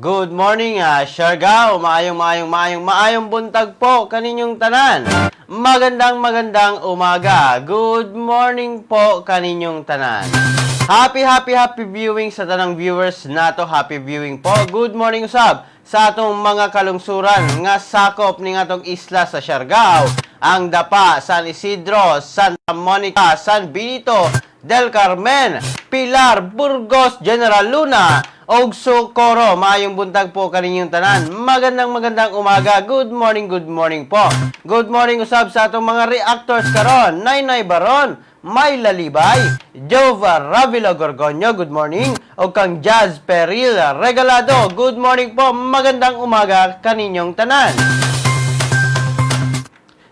Good morning, Siargao. Maayong, maayong, maayong, maayong buntag po kaninyong tanan. Magandang, magandang umaga. Good morning po kaninyong tanan. Happy, happy, happy viewing sa tanang viewers nato. Happy viewing po. Good morning usab sa atong mga kalungsuran nga sakop ning atong isla sa Siargao. Ang Dapa, San Isidro, Santa Monica, San Benito del Carmen, Pilar, Burgos, General Luna, og Socorro. Maayong buntag po kaninyong tanan. Magandang magandang umaga. Good morning po. Good morning usab sa atong mga reactors karon. Naynay Baron, May Lalibay, Jova Ravilo Gorgonio, good morning. O kang Jazz Peril Regalado, good morning po. Magandang umaga kaninyong tanan.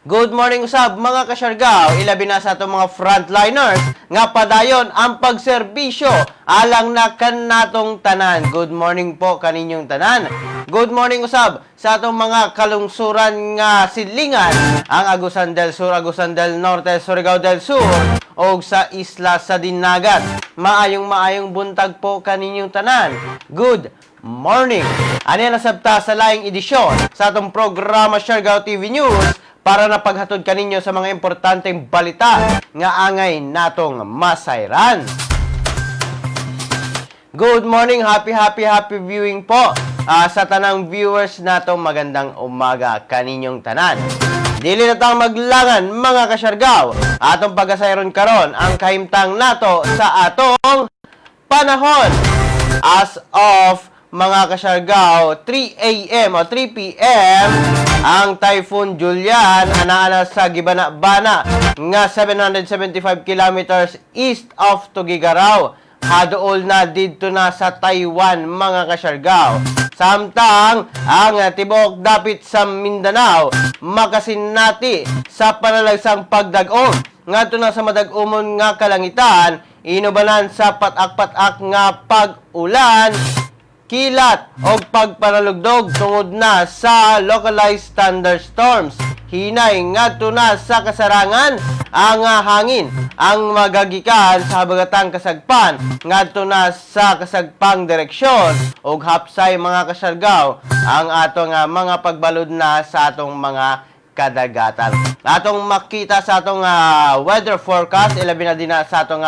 Good morning usab, mga kasyargao, ilabi na sa atong mga frontliners nga padayon ang pagserbisyo alang na kanatong tanan. Good morning po kaninyong tanan. Good morning usab sa atong mga kalungsuran nga silingan, ang Agusan del Sur, Agusan del Norte, Surigao del Sur o sa isla sa Dinagat. Maayong maayong buntag po kaninyong tanan. Good morning. Ani na sabta sa laing edisyon sa atong programa Siargao TV News para na paghatod kaninyo sa mga importanteng balita nga angay natong masayran. Good morning, happy, happy, happy viewing po sa tanang viewers nato. Magandang umaga kaninyong tanan. Dili na tang maglangan, mga kasyargaw. Atong pagasayron karon ang kahimtang nato sa atong panahon. As of, mga kasyargaw, 3 a.m. o 3 p.m., ang Typhoon Julian anaa sa gibana-bana nga 775 kilometers east of Tuguegarao. Haduol na didto na sa Taiwan, mga kasyargaw. Samtang ang tibok dapit sa Mindanao makasinati sa panalagsang pagdag-om ngadto na sa madag-umon nga kalangitan, inubanan sa patak-patak nga pag-ulan, kilat o pagpanalugdog tungod na sa localized thunderstorms. Hinay ngadto na sa kasarangan ang hangin ang magagikan sa habagatang kasagpan ngadto na sa kasagpang direksyon ug hapsay, mga kasyargaw, ang atong mga pagbalud na sa atong mga kadagatan. Atong makita sa atong weather forecast, ilabi na din na sa atong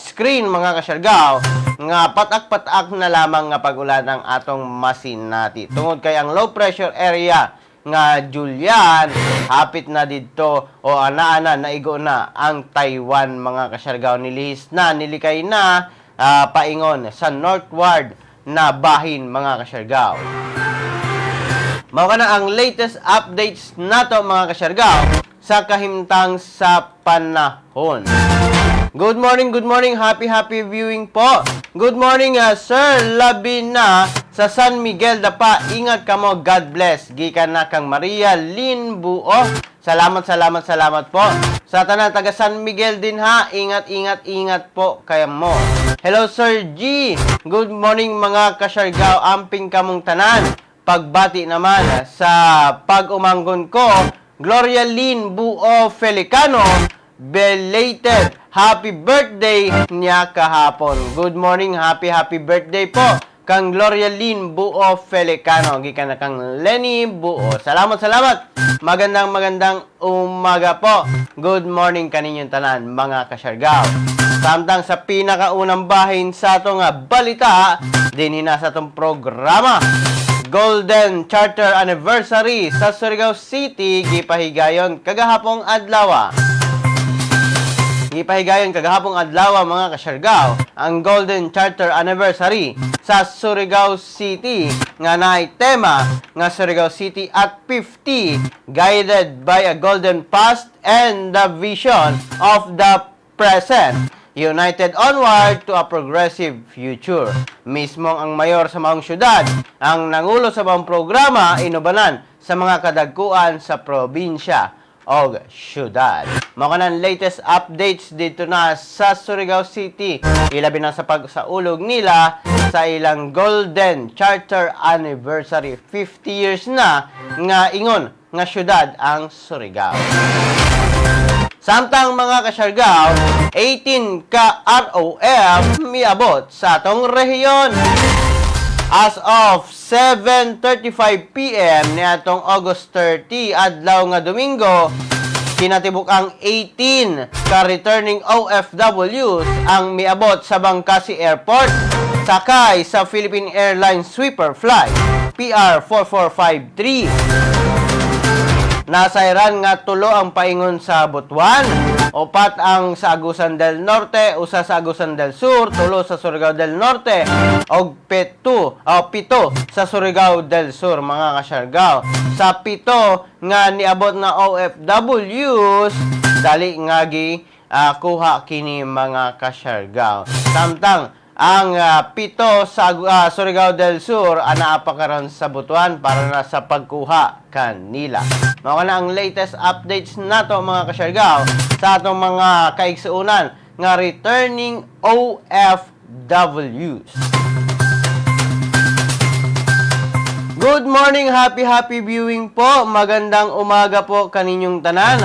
screen, mga kasyargaw, nga patak-patak na lamang nga pag-ulan ang atong masinati. Tungod kay ang low pressure area nga Julian hapit na didto o ana-ana naigo na ang Taiwan, mga kasyargaw, nilihis na, nilikay na paingon sa northward na bahin, mga kasyargaw. Mao kana ang latest updates nato, mga kasyargaw, sa kahimtang sa panahon. Good morning, good morning. Happy, happy viewing po. Good morning, Sir Labina sa San Miguel Dapa. Ingat kamo. God bless. Gikan na kang Maria Lynn Buo. Salamat, salamat, salamat po. Sa tanan taga San Miguel din ha. Ingat, ingat, ingat po kaya mo. Hello, Sir G. Good morning, mga kasyargao. Amping kamong tanan. Pagbati naman sa pag-umanggon ko, Gloria Lynn Buo Felicano, belated happy birthday niya kahapon. Good morning, happy happy birthday po kang Gloria Lynn Buo Felicano. Gikan na kang Lenny Buo. Salamat, salamat. Magandang magandang umaga po. Good morning kaninyong tanan, mga kasyargaw. Samtang sa pinakaunang bahin sa atong balita, dinhi na sa atong programa. Golden Charter Anniversary sa Surigao City gipahigayon kagahapong adlaw. Gipahigayon kagahapong adlaw, mga kasyargaw, ang Golden Charter Anniversary sa Surigao City nga naay tema nga "Surigao City at 50, Guided by a Golden Past and the Vision of the Present. United onward to a progressive future." Mismo ang mayor sa maong syudad ang nangulo sa maong programa inubanan sa mga kadagkuan sa probinsya og syudad. Mao kanang latest updates dito na sa Surigao City. Ilabi na sa pagsaulog nila sa ilang Golden Charter Anniversary. 50 years na nga ingon nga syudad ang Surigao. Samtang, mga kasyargaw, 18 ka ROF miabot sa atong rehiyon. As of 7:35 p.m. niadtong August 30, adlaw nga Domingo, kinatibuk ang 18 ka returning OFWs ang miabot sa Bancasi Airport sakay sa Philippine Airlines Sweeper Flight PR4453. Nasayran nga tulo ang paingon sa Butuan, upat ang sa Agusan del Norte, usa sa Agusan del Sur, tulo sa Surigao del Norte, og pito, o pito sa Surigao del Sur, mga kasyargaw. Sa pito nga niabot na OFWs, dali nga gi kuha kini, mga kasyargaw. Samtang ang pito sa Surigao del Sur anaa pa karon sa Butuan para na sa pagkuha kanila. Mao na ang latest updates nato, mga kasyargaw, sa atong mga kaigsuunan nga returning OFWs. Good morning, happy happy viewing po. Magandang umaga po kaninyong tanan.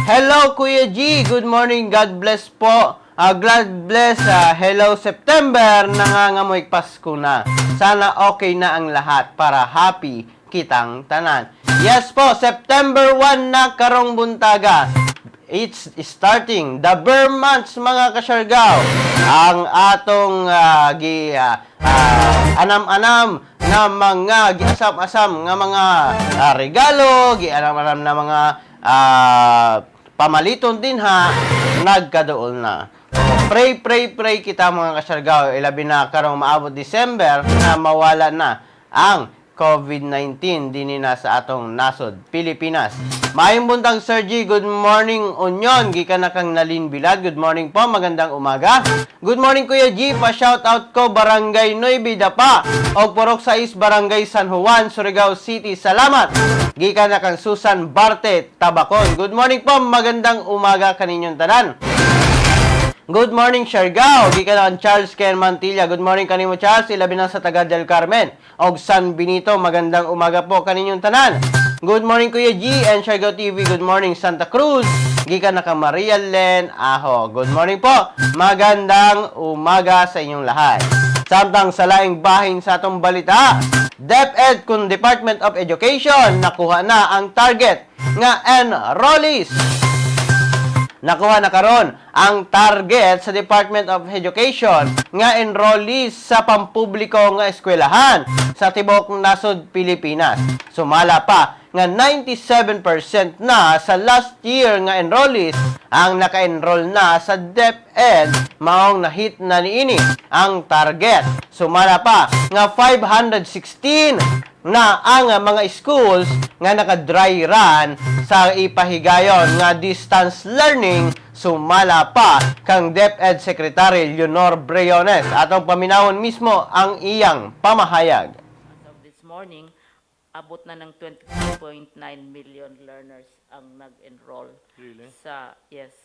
Hello, Kuya G, good morning, God bless po. God bless, hello September, nangangamoy Pasko na. Sana okay na ang lahat para happy kitang tanan. Yes po, September 1 na karong buntaga. It's starting the ber months, mga kasyargaw. Ang atong gi anam-anam na mga giasam-asam nga mga regalo, gianam-anam na mga pamaliton din ha, nagkaduol na. Pray, pray, pray kita, mga kasyargaw, ilabi na karong maabot December na mawala na ang COVID-19 dinhi na sa atong nasod, Pilipinas. Maayong buntag, Sir G. Good morning, Union. Gikan na kang Nalin Bilad. Good morning po. Magandang umaga. Good morning, Kuya G. Pa-shout out ko Barangay Nueve Dapa og Purok 6, Barangay San Juan, Surigao City. Salamat. Gikan na kang Susan Barte Tabacon. Good morning po. Magandang umaga kaninyong tanan. Good morning, Siargao. Gikan na kang Charles Ken Mantilla. Good morning kanimo, Charles. Ilabi na sa taga Del Carmen og San Benito. Magandang umaga po kaninyong tanan. Good morning, Kuya G and Siargao TV. Good morning, Santa Cruz. Gikan na kang Maria Len Aho. Good morning po. Magandang umaga sa inyong lahat. Samtang sa laing bahin sa atong balita, DepEd kun Department of Education nakuha na ang target nga enrollees. Nakuha na karon ang target sa Department of Education nga enrollees sa pampubliko nga eskwelahan sa tibok nasod Pilipinas. Sumala pa nga 97% na sa last year nga enrollees ang naka-enroll na sa DepEd, maong nahit na niini ang target. Sumala pa nga 516 na ang mga schools nga naka-dry run sa ipahigayon nga distance learning, sumala pa kang DepEd Secretary Leonor Briones. Atong paminawon mismo ang iyang pamahayag. As of this morning, abot na ng 22.9 million learners ang nag-enroll. Really? Sa, yes,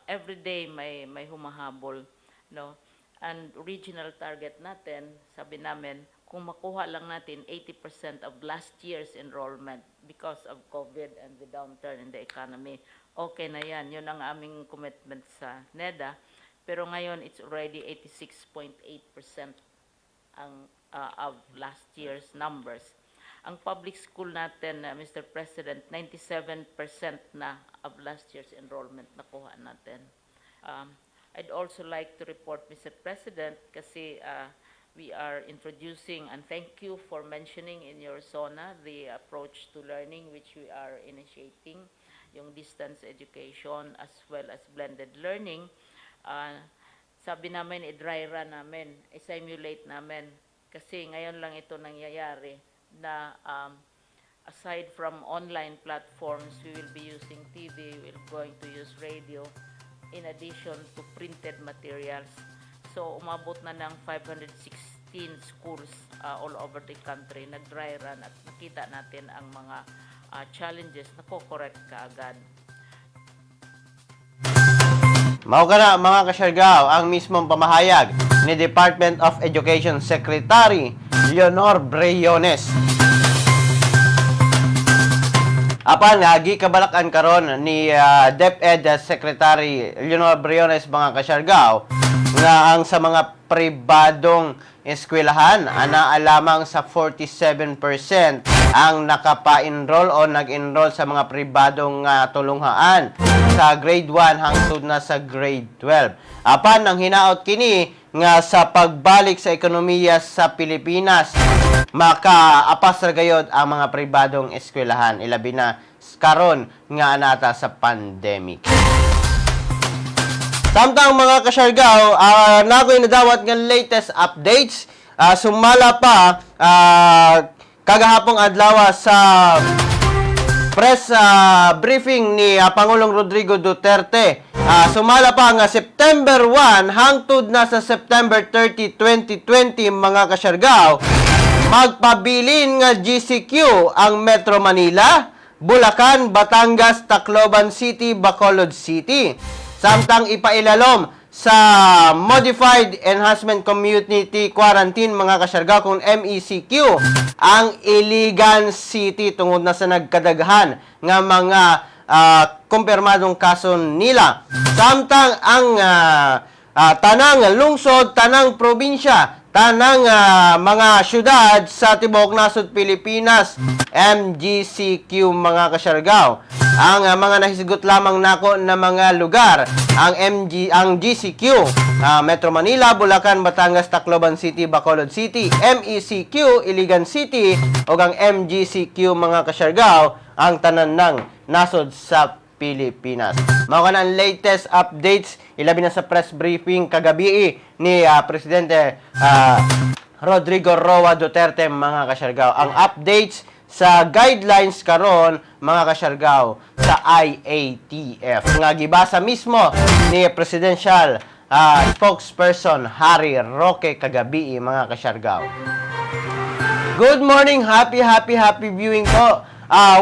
every day may humahabol, no? And original target natin, sabi namin, kung makuha lang natin 80% of last year's enrollment because of COVID and the downturn in the economy, okay na yan. Yun ang aming commitment sa NEDA. Pero ngayon, it's already 86.8% ang of last year's numbers. Ang public school natin, Mr. President, 97% na of last year's enrollment nakuha natin. I'd also like to report, Mr. President, kasi we are introducing, and thank you for mentioning in your SONA, the approach to learning which we are initiating, yung distance education as well as blended learning. Sabi namin, i-dry run namin, i-simulate namin. Kasi ngayon lang ito nangyayari na aside from online platforms, we will be using TV, we're going to use radio, in addition to printed materials. So, umabot na ng 516 schools all over the country, nag-dry run at nakita natin ang mga challenges na ko-correct kaagad. Mao kana, mga kasyargaw, ang mismong pamahayag ni Department of Education Secretary Leonor Briones. Apan gikabalakan karon ni DepEd Secretary Leonor Briones, mga kasyargaw, nga ang sa mga pribadong Eskwelahan anaa lamang sa 47% ang nakapa-enroll o nag-enroll sa mga pribadong tulunghaan sa grade 1 hangtod na sa grade 12. Apan ang hinaot kini nga sa pagbalik sa ekonomiya sa Pilipinas, makaapas ra gayod ang mga pribadong eskwelahan, ilabi na karon nga naa ta sa pandemic. Samtang, mga kasyargaw, nakoy nadawat nga latest updates. Sumala pa kagahapong adlaw sa press briefing ni Pangulong Rodrigo Duterte. Sumala pa nga September 1 hangtod na sa September 30, 2020, mga kasyargaw, magpabilin nga GCQ ang Metro Manila, Bulacan, Batangas, Tacloban City, Bacolod City. Samtang ipailalom sa Modified Enhancement Community Quarantine, mga kasyargaw, kung MECQ, ang Iligan City tungod na sa nagkadaghan nga mga kumpirmadong kaso nila. Samtang ang tanang lungsod, tanang probinsya, tanang mga syudad sa tibuok nasod Pilipinas, MGCQ, mga kasyargaw. Ang mga nahisgot lamang nako na mga lugar, ang GCQ, Metro Manila, Bulacan, Batangas, Tacloban City, Bacolod City, MECQ, Iligan City, ug ang MGCQ, mga kasyargaw, ang tanan ng nasod sa Pilipinas. Mao kana ang latest updates, ilabi na sa press briefing kagabi ni Presidente Rodrigo Roa Duterte, mga kasyargaw. Ang updates sa guidelines karon, mga kasyargaw, sa IATF nga gibasa mismo ni presidential spokesperson Harry Roque kagabi, mga kasyargaw. Good morning, happy, happy, happy viewing po.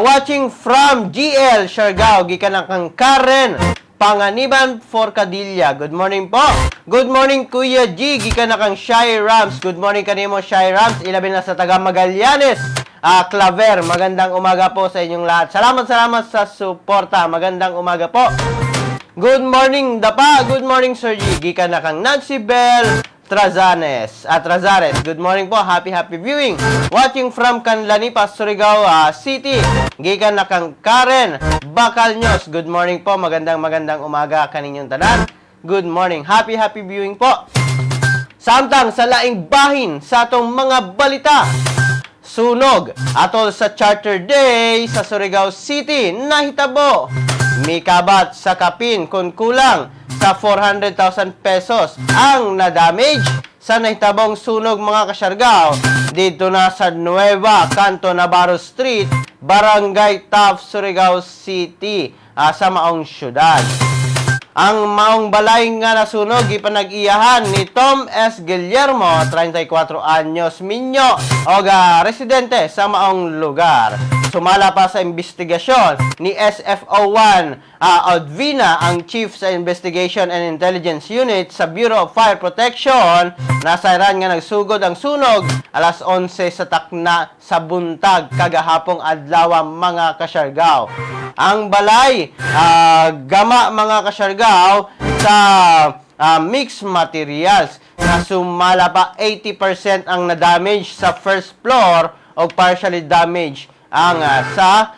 Watching from GL Siargao, gikan kang Karen Panganiban for Cadilla. Good morning po. Good morning, Kuya G, gikan na kang Shy Rams. Good morning kanimo, Shy Rams. Ilabi na sa taga Magallanes. Claver, magandang umaga po sa inyong lahat. Salamat, salamat sa suporta. Magandang umaga po. Good morning, Dapa. Good morning, Sir G. Gikan na kang Nancy Bell Trazanes. At Trazares. Good morning po. Happy, happy viewing. Watching from Canlanipas, Surigao City. Gikan na kang Karen Bacalños. Good morning po. Magandang magandang umaga kaninyong tanan. Good morning. Happy, happy viewing po. Samtang sa laing bahin sa atong mga balita, sunog atol sa Charter Day sa Surigao City nahitabo. Mikabat sa kapin kung kulang sa 400,000 pesos ang na-damage sa nahitabong sunog, mga kasyargaw, dito na sa Nueva Canto Navarro Street, Barangay Taft, Surigao City, sa maong syudad. Ang maong balay nga nasunog gipanag-iyahan ni Tom S. Guillermo, 34 anyos, minyo o residente sa maong lugar. Sumala pa sa investigasyon ni SFO1 Odvina, ang Chief sa Investigation and Intelligence Unit sa Bureau of Fire Protection, nasayran nga nagsugod ang sunog alas 11 sa takna sa buntag kagahapong adlaw, mga kasyargaw. Ang balay gama, mga kasyargaw, sa mixed materials na sumala pa 80% ang na-damage sa first floor o partially damage ang sa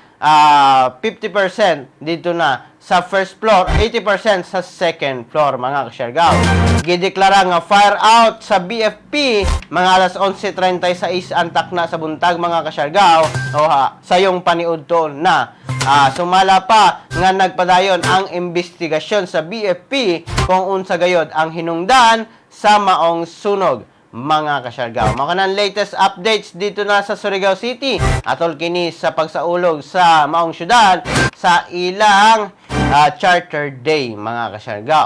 50% dito na sa first floor, 80% sa second floor, mga kasyargaw. Gideklara nga fire out sa BFP mga alas 11:36 ang takna sa buntag, mga kasyargaw, o ha, sa yung paniudto na. Sumala pa nga nagpadayon ang investigasyon sa BFP kung unsa gayod ang hinungdan sa maong sunog, mga kasyargaw. Mao kanang latest updates dito na sa Surigao City atol kini sa pagsaulog sa maong syudad sa ilang Charter Day, mga kasyargaw.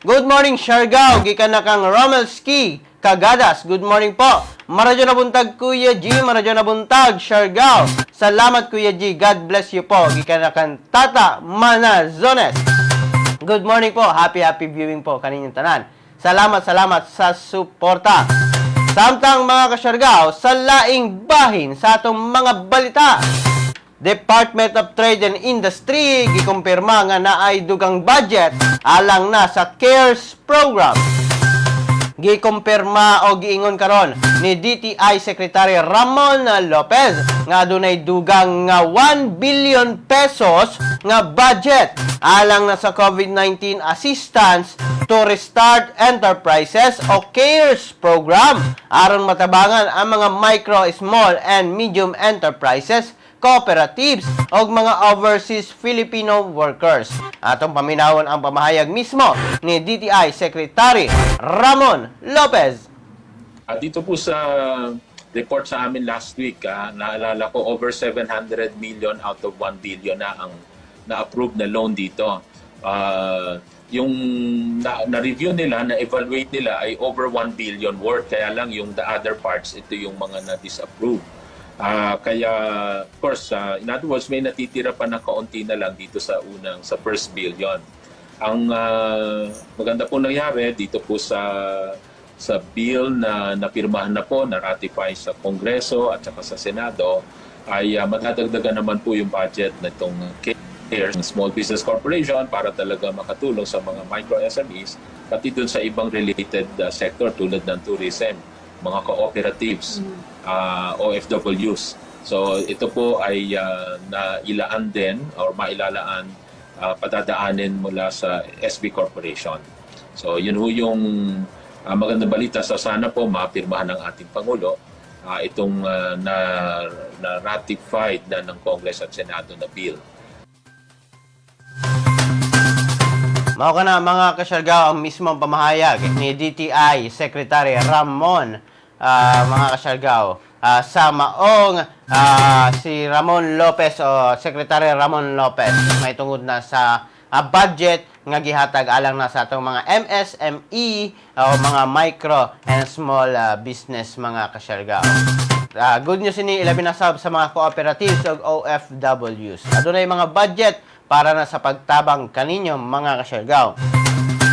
Good morning, Siargao, gikan na kang Romel Ski Kagadas. Good morning po. Maradyo na buntag, Kuya G, maradyo na buntag, Siargao. Salamat, Kuya G. God bless you po. Gikan na kang Tata Manazones. Good morning po. Happy, happy viewing po kaninyong tanan. Salamat, salamat sa suporta. Samtang, mga kasyargaw, sa laing bahin sa atong mga balita, Department of Trade and Industry gikumpirma nga naay dugang budget alang na sa CARES program. Gikumpirma o giingon karon ni DTI Secretary Ramon Lopez nga adunay dugang nga ₱1 billion nga budget alang na sa COVID-19 Assistance to Restart Enterprises o CARES program aron matabangan ang mga micro, small and medium enterprises, cooperatives o mga overseas Filipino workers. Atong paminawon ang pamahayag mismo ni DTI Secretary Ramon Lopez. At dito po sa report sa amin last week, naalala ko over 700 million out of 1 billion na ang na-approve na loan dito. Yung na-review nila, na-evaluate nila ay over 1 billion worth. Kaya lang yung the other parts, ito yung mga na-disapprove. Kaya, of course, in other words, may natitira pa na kaunti na lang dito sa first billion. Ang maganda po nangyari dito po sa bill na napirmahan na po, na-ratify sa Kongreso at saka sa Senado, ay madadagdagan naman po yung budget na itong CARES Small Business Corporation para talaga makatulong sa mga micro SMEs, pati dun sa ibang related sector tulad ng tourism, mga cooperatives, OFWs. So ito po ay nailaan din or mailalaan, padadaanin mula sa SB Corporation. So yun ho yung magandang balita. So sana po mapirmahan ng ating Pangulo itong na ratified na ng Congress at Senado na bill. Mao kana, mga kasyargao, ang mismong pamahayag ni DTI Secretary Ramon, mga kasyargao, sa maong si Ramon Lopez o Secretary Ramon Lopez may tungod na sa budget nga gihatag alang na sa atong mga MSME o mga micro and small business, mga kasyargao. Good news ini ilabi na sab sa mga cooperatives ug OFWs. Adunay mga budget para na sa pagtabang kaninyo, mga kasyargao.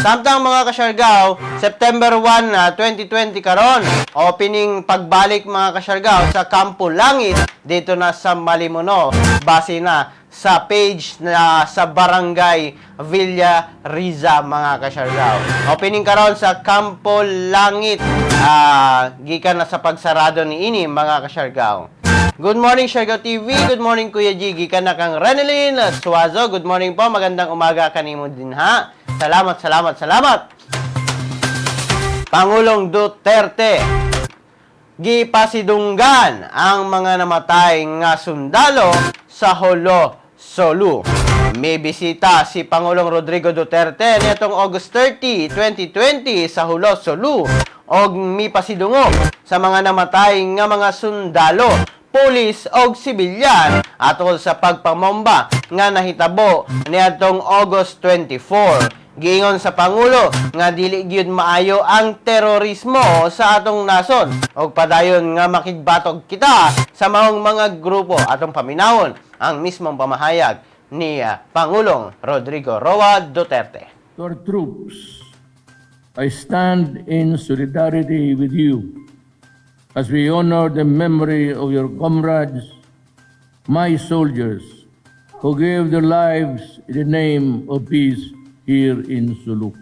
Samtang, mga kasyargao, September 1 na 2020 karon, opening pagbalik, mga kasyargao, sa Kampo Langit dito na sa Malimono, base na sa page na sa Barangay Villa Riza, mga kasyargao. Opening karon sa Kampo Langit, gikan na sa pagsarado ni ini, mga kasyargao. Good morning, Siargao TV. Good morning, Kuya G. Gikan na kang Renelyn Suazo. Good morning po. Magandang umaga kanimo din ha. Salamat, salamat, salamat. Pangulong Duterte gipasidunggan ang mga namatay nga sundalo sa Jolo, Sulu. May bisita si Pangulong Rodrigo Duterte nitong August 30, 2020 sa Jolo, Sulu og mipasidungog sa mga namatay nga mga sundalo, pulis og sibilyan atol sa pagpamomba nga nahitabo niadtong August 24. Giingon sa pangulo nga dili gyud maayo ang terorismo sa atong nasod ug padayon nga makigbatog kita sa maong mga grupo. Atong paminawon ang mismong pamahayag ni Pangulong Rodrigo Roa Duterte. To our troops, I stand in solidarity with you as we honor the memory of your comrades, my soldiers, who gave their lives in the name of peace here in Sulu.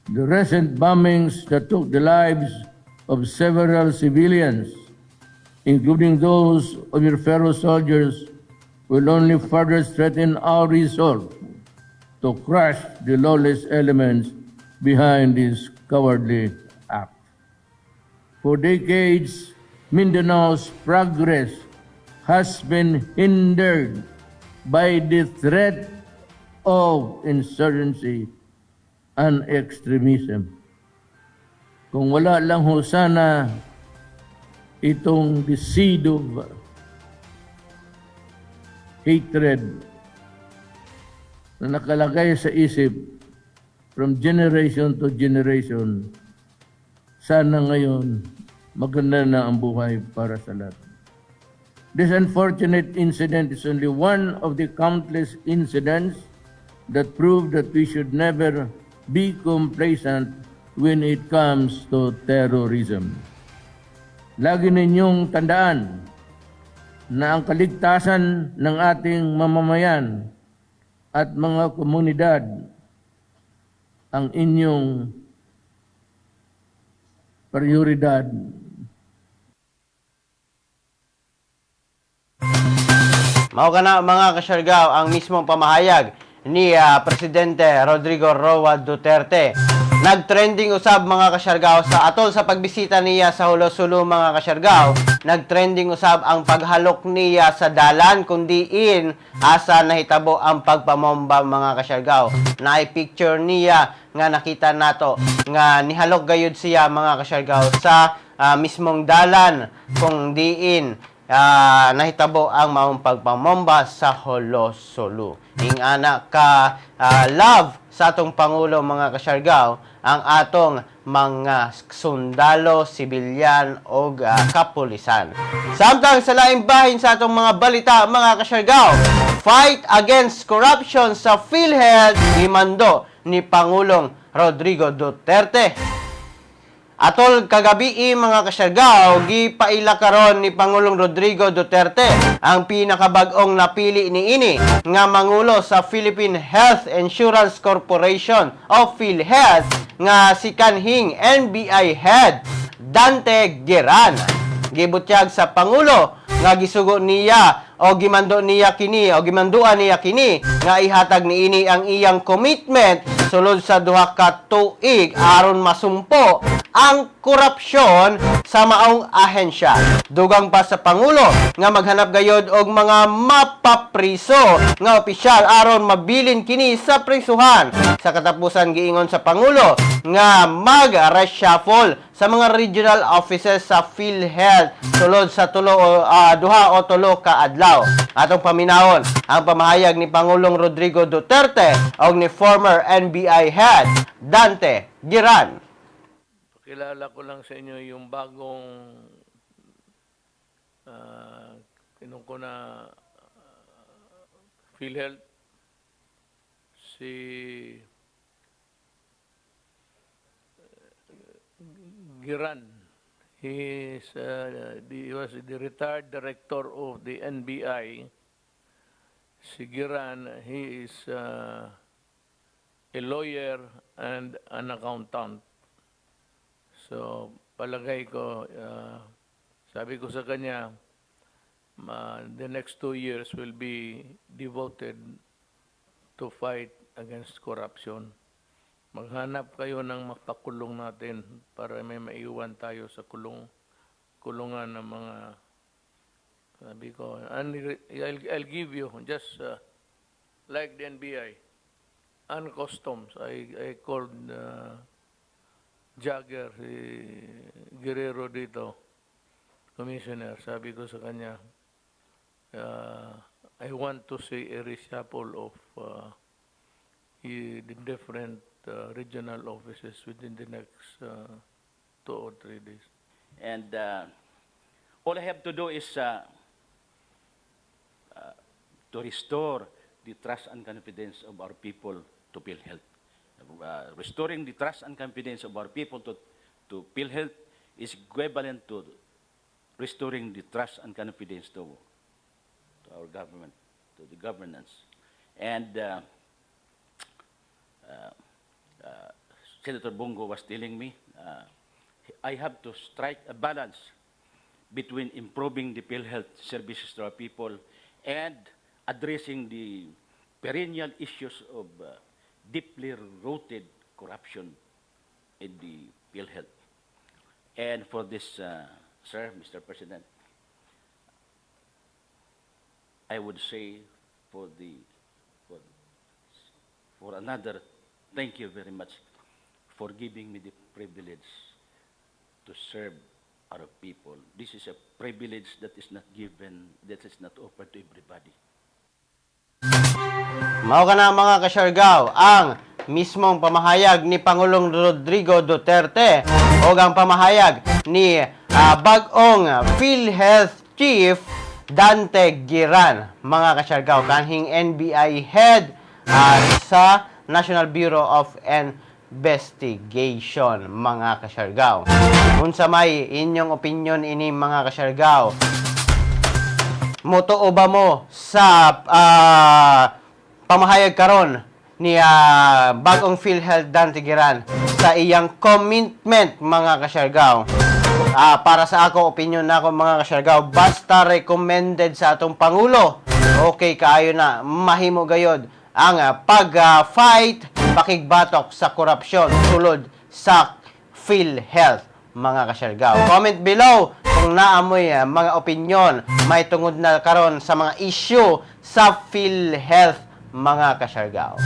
The recent bombings that took the lives of several civilians, including those of your fellow soldiers, will only further strengthen our resolve to crush the lawless elements behind this cowardly act. For decades, Mindanao's progress has been hindered by the threat of insurgency and extremism. Kung wala lang ho sana itong the seed of hatred na nakalagay sa isip from generation to generation, sana ngayon maganda na ang buhay para sa lahat. This unfortunate incident is only one of the countless incidents that prove that we should never be complacent when it comes to terrorism. Lagi ninyong tandaan na ang kaligtasan ng ating mamamayan at mga komunidad ang inyong Prioridad. Mao kana, mga kasyargaw, ang mismong pamahayag ni Presidente Rodrigo Roa Duterte. Nagtrending usab, mga kasyargaw, sa atol sa pagbisita niya sa Jolo, Sulu, mga kasyargaw. Nagtrending usab ang paghalok niya sa dalan kung diin asa nahitabo ang pagpamomba, mga kasyargaw. Naay picture niya nga nakita nato nga nihalok gayud siya, mga kasyargaw, sa mismong dalan kung diin nahitabo ang maong pagpamomba sa Jolo, Sulu. Ing-ana ka love sa atong pangulo, mga kasyargaw, ang atong mga sundalo, sibilyan o kapulisan. Samtang sa laing bahin sa atong mga balita, mga kasyargaw, fight against corruption sa PhilHealth gimando ni Pangulong Rodrigo Duterte. Atol kagabi, mga kasyargaw, gipaila karon ni Pangulong Rodrigo Duterte ang pinakabag-ong napili niini nga mangulo sa Philippine Health Insurance Corporation o PhilHealth nga si kanhing NBI Head Dante Giran. Gibutyag sa Pangulo nga gisugo niya o gimando niya kini o gimanduan niya kini nga ihatag niini ang iyang commitment sulod sa 2 ka tuig aron masumpo ang korupsyon sa maong ahensya. Dugang pa sa Pangulo nga maghanap gayod og mga mapapriso nga opisyal aron mabilin kini sa prisuhan. Sa katapusan, giingon sa Pangulo nga mag-reshuffle sa mga regional offices sa PhilHealth sulod sa tulo o 2 o 3 ka adlaw. Atong paminawon ang pamahayag ni Pangulong Rodrigo Duterte og ni former NBI head Dante Giran. Pakilala ko lang sa inyo yung bagong kinuko na PhilHealth, si Giran. He was the retired director of the NBI. Si Giran, he is a lawyer and an accountant. So, palagay ko, sabi ko sa kanya, the next 2 years will be devoted to fight against corruption. Maghanap kayo ng mapakulong natin para may maiwan tayo sa kulungan ng mga, sabi ko, and I'll give you just like the NBI and customs. I called Jagger, si Guerrero dito, commissioner, sabi ko sa kanya, I want to see a reshuffle of the different regional offices within the next 2 or 3 days. And all I have to do is to restore the trust and confidence of our people to PhilHealth. Restoring the trust and confidence of our people to PhilHealth is equivalent to restoring the trust and confidence to our government, to the governance. And Senator Bong Go was telling me, I have to strike a balance between improving the PhilHealth services to our people and addressing the perennial issues of deeply rooted corruption in the PhilHealth. And for this, sir, Mr. President, I would say for another, thank you very much for giving me the privilege to serve our people. This is a privilege that is not given, that is not offered to everybody. Mao kana, mga kasyargaw, ang mismong pamahayag ni Pangulong Rodrigo Duterte o ang pamahayag ni bag-ong PhilHealth Chief Dante Giran, mga kasyargaw, kanhing NBI head sa National Bureau of Investigation, mga kasyargaw. Unsa may inyong opinion ini, mga kasyargaw? Motuo ba mo sa pamahayag karon ni bagong PhilHealth Dante Giran sa iyang commitment, mga kasyargaw. Para sa ako, opinion na ako, mga kasyargaw, basta recommended sa atong Pangulo, okay kaayo na, mahimo gayod ang pag-fight, pakigbatok sa korupsyon sulod sa PhilHealth, mga kasyargaw. Comment below kung naa moy mga opinion may tungod na karon sa mga issue sa PhilHealth, mga kasyargaw.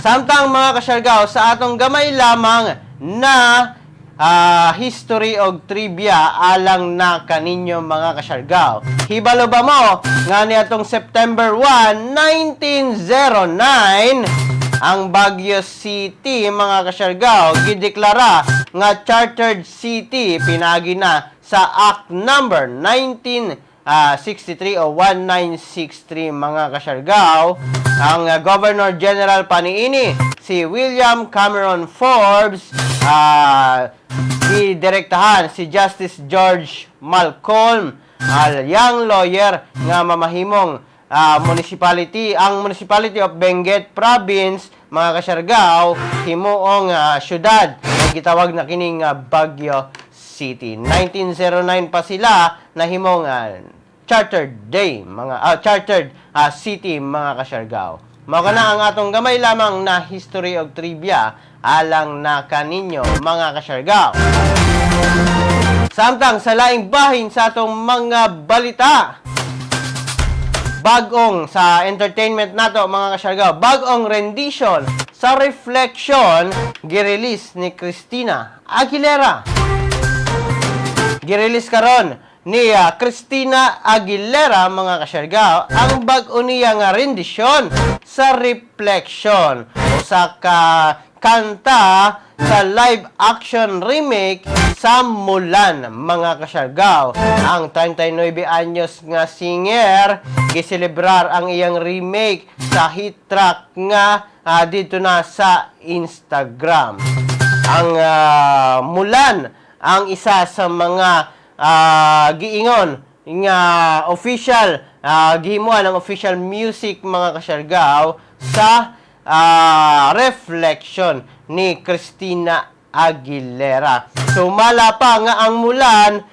Samtang, mga kasyargaw, sa atong gamay lamang na history og trivia alang na kaninyo, mga kasyargaw. Hibalo ba mo nga niadtong September 1, 1909, ang Baguio City, mga kasyargaw, gideklara nga chartered city pinagi na sa Act Number 1963 o 1963, mga kasyargaw? Ang Governor General pa niini, si William Cameron Forbes, gidirektahan si Justice George Malcolm, young lawyer, nga mamahimong municipality, ang Municipality of Benguet Province, mga kasyargaw, himuong syudad nga gitawag na kining Baguio City. 1909 pa sila nahimong chartered day mga chartered city, mga kasyargaw. Mao kana ang atong gamay lamang na history og trivia alang na kaninyo, mga kasyargaw. Samtang sa laing bahin sa atong mga balita, bagong sa entertainment nato, mga kasyargaw, bagong rendition sa Reflection girelease ni Christina Aguilera. Girelease karon ni Christina Aguilera, mga kasyargaw, ang bag-o niya nga rendisyon sa Reflection, usa ka kanta sa live action remake sa Mulan, mga kasyargaw. Ang 39 anyos nga singer giselebrar ang iyang remake sa hit track nga dito na sa Instagram. Ang Mulan ang isa sa mga giingon nga official gihimuan ang official music, mga kasyargaw, sa Reflection ni Christina Aguilera. Sumala pa nga ang Mulan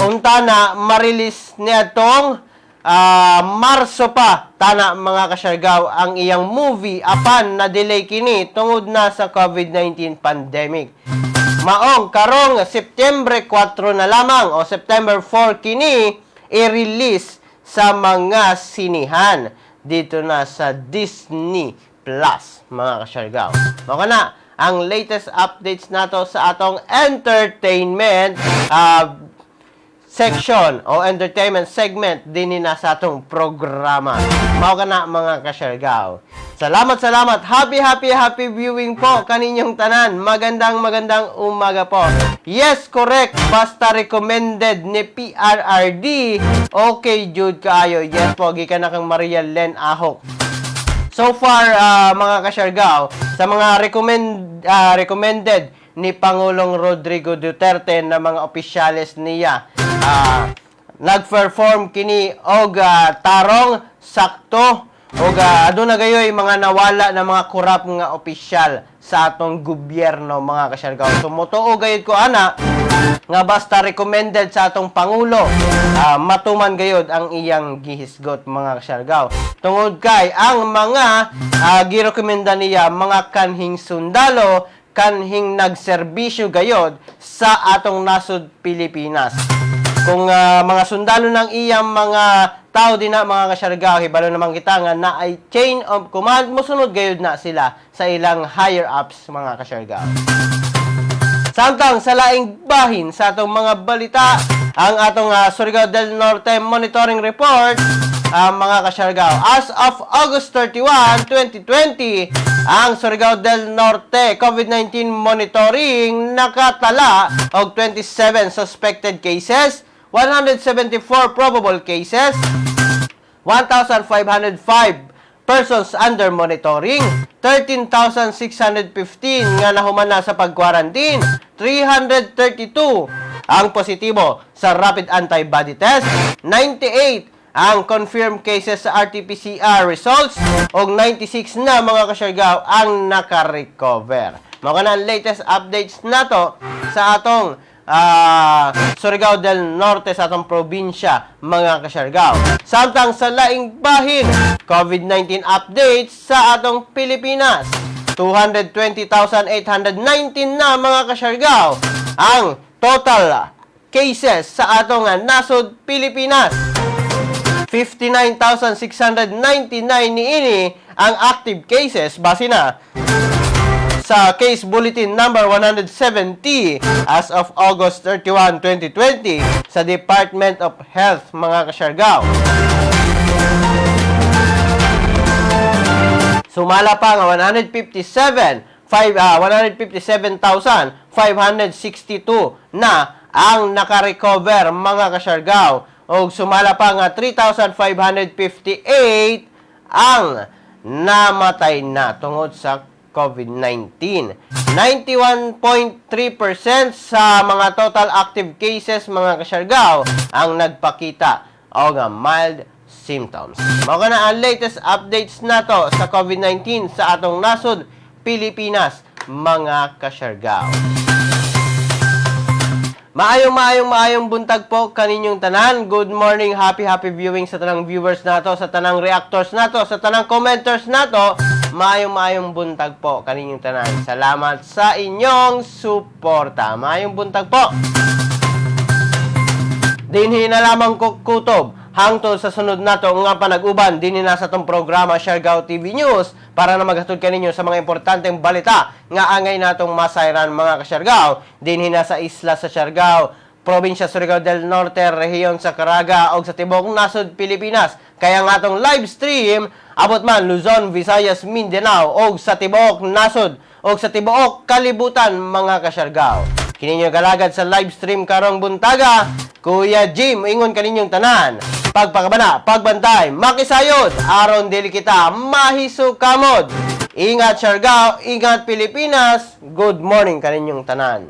unta na ma-release niadtong Marso pa tana, mga kasyargaw, ang iyang movie apan na delay kini tungod na sa COVID-19 pandemic. Maong karong September 4 na lamang o September 4 kini i-release sa mga sinihan dito na sa Disney Plus, mga kasyargaw. Mao na ang latest updates nato sa atong entertainment section o entertainment segment din na sa atong programa. Mao kana, mga kasyargaw. Salamat, salamat. Happy, happy, happy viewing po kaninyong tanan. Magandang, magandang umaga po. Yes, correct. Basta recommended ni PRRD. Okay, jud kaayo. Yes po, gikan na kang Maria Len Ahok. So far, mga kasyargaw, sa mga recommended ni Pangulong Rodrigo Duterte na mga opisyales niya, nag-perform kini og tarong, sakto, og aduna gayoy mga nawala na mga korap nga opisyal sa atong gobyerno, mga kasyargaw. So motoo gayud ko ana nga basta recommended sa atong pangulo, matuman gayod ang iyang gihisgot, mga kasyargaw. Tungod kay ang mga girekomenda niya mga kanhing sundalo, kanhing nagserbisyo gayod sa atong nasod Pilipinas. Kung mga sundalo ng iyang mga tao din na, mga kasyargaw, hibalo naman kita nga naay chain of command, mosunod gayod na sila sa ilang higher ups, mga kasyargaw. Samtang sa laing bahin sa atong mga balita, ang atong Surigao del Norte Monitoring Report, mga kasyargaw. As of August 31, 2020, ang Surigao del Norte COVID-19 monitoring nakatala og 27 suspected cases, 174 probable cases, 1,505 persons under monitoring, 13,615 nga nahuman na sa pag-quarantine, 332 ang positibo sa rapid antibody test, 98 ang confirmed cases sa RT-PCR results og 96 na, mga kasyargaw, ang naka-recover. Mao kana ang latest updates nato sa atong Surigao del Norte, sa atong probinsya, mga kasyargaw. Samtang sa laing bahin, COVID-19 updates sa atong Pilipinas. 220,819 na, mga kasyargaw, ang total cases sa atong nasod Pilipinas. 59,699 niini ang active cases base na sa case bulletin number 170 as of August 31, 2020 sa Department of Health, mga kasyargaw. Sumala pa nga 157,562 na ang nakarecover, mga kasyargaw, og sumala pa nga 3,558 ang namatay na tungod sa COVID-19. 91.3% sa mga total active cases, mga kasyargaw, ang nagpakita og mild symptoms. Mao na ang latest updates nato sa COVID-19 sa atong nasod Pilipinas, mga kasyargaw. Maayong maayong maayong buntag po kaninyong tanan. Good morning, happy happy viewing sa tanang viewers nato, sa tanang reactors nato, sa tanang commenters nato. Maayong maayong buntag po kaninyong tanan. Salamat sa inyong suporta. Maayong buntag po. Dinhi na lamang ko kutob hangtod sa sunod nato nga panag-uban dinhi na sa atong programa Siargao TV News para na maghatod kaninyo sa mga importanteng balita nga angay natong masayran, mga kasyargao, dinhi na sa isla sa Siargao, probinsya Surigao del Norte, rehiyon sa Caraga og sa tibuok nasod Pilipinas. Kaya nga atong live stream abot man Luzon, Visayas, Mindanao og sa tibuok nasod og sa tibuok kalibutan, mga kasyargao. Kini inyong galagad sa live stream karong buntaga, Kuya Jim, ingon kaninyong tanan. Pagpakabana, pagbantay, makisayod, aron dili kita mahisukamod. Ingat Siargao, ingat Pilipinas. Good morning kaninyong tanan.